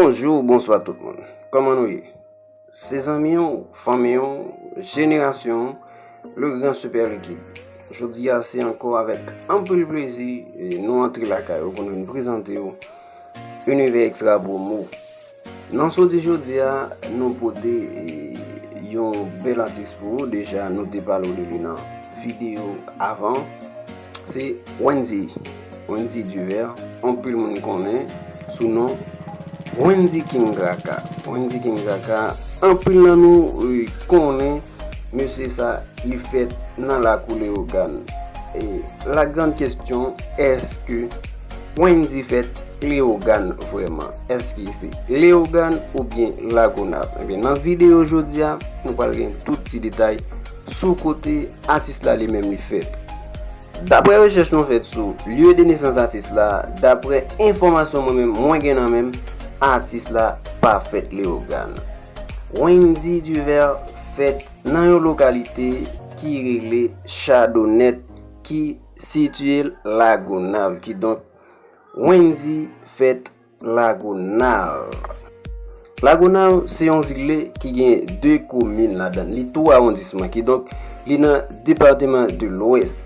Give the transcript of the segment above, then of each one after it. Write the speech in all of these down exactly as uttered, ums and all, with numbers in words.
Bonjou, bonswa tout moun. Kòman nou ye? Se zanmi w, fanmi w, jenerasyon w, le gran Super Likid. Jodi a se ankò avèk anpil plezi e nou antre lakay ou pou nou vin prezante w Univers Extra Promo. Nan soti jodi a, nou pote e, yon bèl atis pou ou. Deja, nou te pale w de li nan videyo avan. Se Wendy. Wendy Duvert, anpil moun konnen sou non Wendy King Raka. Wendy King Raka, anpil nan nou e, konnen mesye sa, li fèt nan lakou Leyogàn. E la grande question, èske Wendy fèt Leyogàn vrèman? Èske se Leyogàn oubyen Lagonav? Ebyen, nan videyo jodi a, nou pral gen tout ti detay sou kote atis la li menm li fèt. Daprè rechèch nou fèt sou lye de nesans atis la, daprè enfòmasyon mwen menm mwen gen nan men m, atis la pa fèt Leyogàn. Wendy Duvert fèt nan yon lokalite ki rele Chadonnet ki sitiye Lagonav. Kidonk, Wendy fèt Lagonav. Lagonav se yon zile ki gen de komin ladan li, tou awondisman, kidonk li nan depatman de Lwès.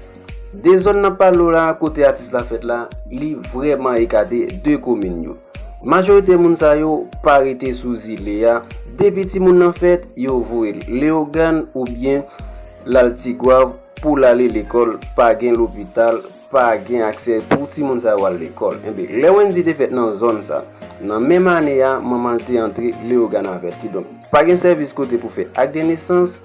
De zòn nan pale w la, kote atis la fèt la, li vrèman ekate de komin yo. Majorite moun sa yo pa rete sou zile a. Depi timoun nan fèt, yo voye l Leyogàn oubyen l al Tigwav pou l ale lekòl. Pa gen lopital, pa gen aksè pou timoun sa yo al lekòl. Enben, lè Wendy te fèt nan zòn sa, nan menm ane a, manman l te antre Leyogàn avè l. Kidonk, pa gen sèvis kote pou fè ak de nesans,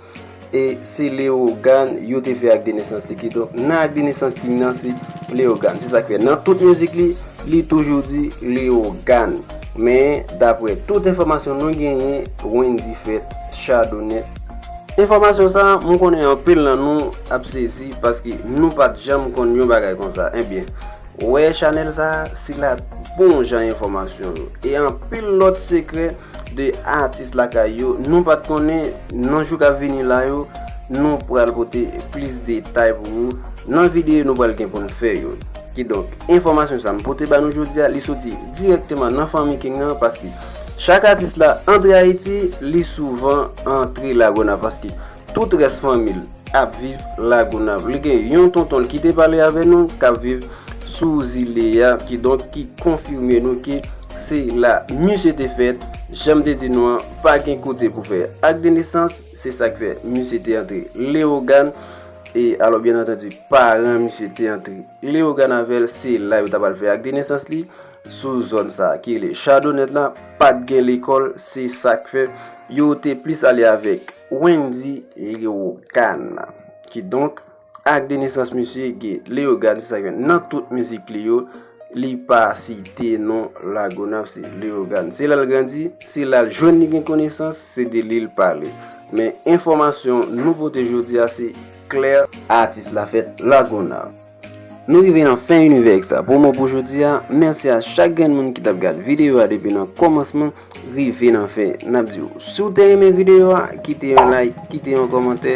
e se Leyogàn yo te fè ak de nesans li. Kidonk, nan ak de nesans King nan se Leyogàn. Se sa k fè nan tout mizik li, li toujou di Leyogàn. Men, daprè tout enfòmasyon nou genyen, Wendy fèt Chadonnet. Enfòmasyon sa, mwen konnen anpil nan nou ap sezi paske nou pa t janm konn yon bagay konsa. Enben, wè chanèl sa, se la bon jan enfòmasyon yo. E anpil lòt sekrè de atis lakay yo, nou pa t konnen, nan jou k ap vini la yo, nou pral pote plis detay pou ou nan videyo nou pral gen pou n fè yo. Kidonk, enfòmasyon sa m pote ba nou jodi a, li soti dirèkteman nan fanmi King nan, paske chak atis la antre Ayiti, li souvan antre Lagonav, paske tout rès fanmi l ap viv Lagonav. Li gen yon tonton l ki te pale avè nou, k ap viv sou zile a, kidonk ki konfime nou ke se la misye te fèt. Jan m te di nou an, pa gen kote pou fè ak de nesans, se sa k fè misye te antre Leyogàn. E alò, byen antandi, paran misye te antre Leyogàn avè l, se la yo ta pral fè ak de nesans li. Sou zòn sa ki rele Chadonnet la, pa t gen lekòl, se sa k fè yo te plis ale avèk Wendy Leyogàn. Kidonk, ak de nesans misye gen Leyogàn, se sa k fè nan tout mizik li yo, li pa site non Lagonav, se Leyogàn. Se la l grandi, se la l jwenn li gen konesans, se de li l pale. Men enfòmasyon nou pote jodi a se klè, atis la fèt Lagonav. Nou rive nan fen Univers Extra Promo pou jodi a. Mèsi a chak grenn moun ki t ap gad videyo a depi nan kòmansman rive nan fen. N ap di w, si w te renmen videyo a, kite yon like, kite yon kòmantè,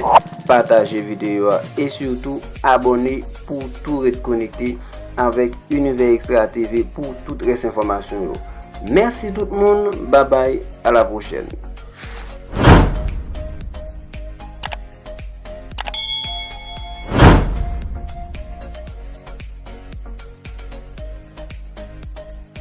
pataje videyo a e sitou abòne pou w tou ret konekte avèk Univers Extra T V pou tout rès enfòmasyon yo. Mèsi tout moun, babay, a la pwochèn.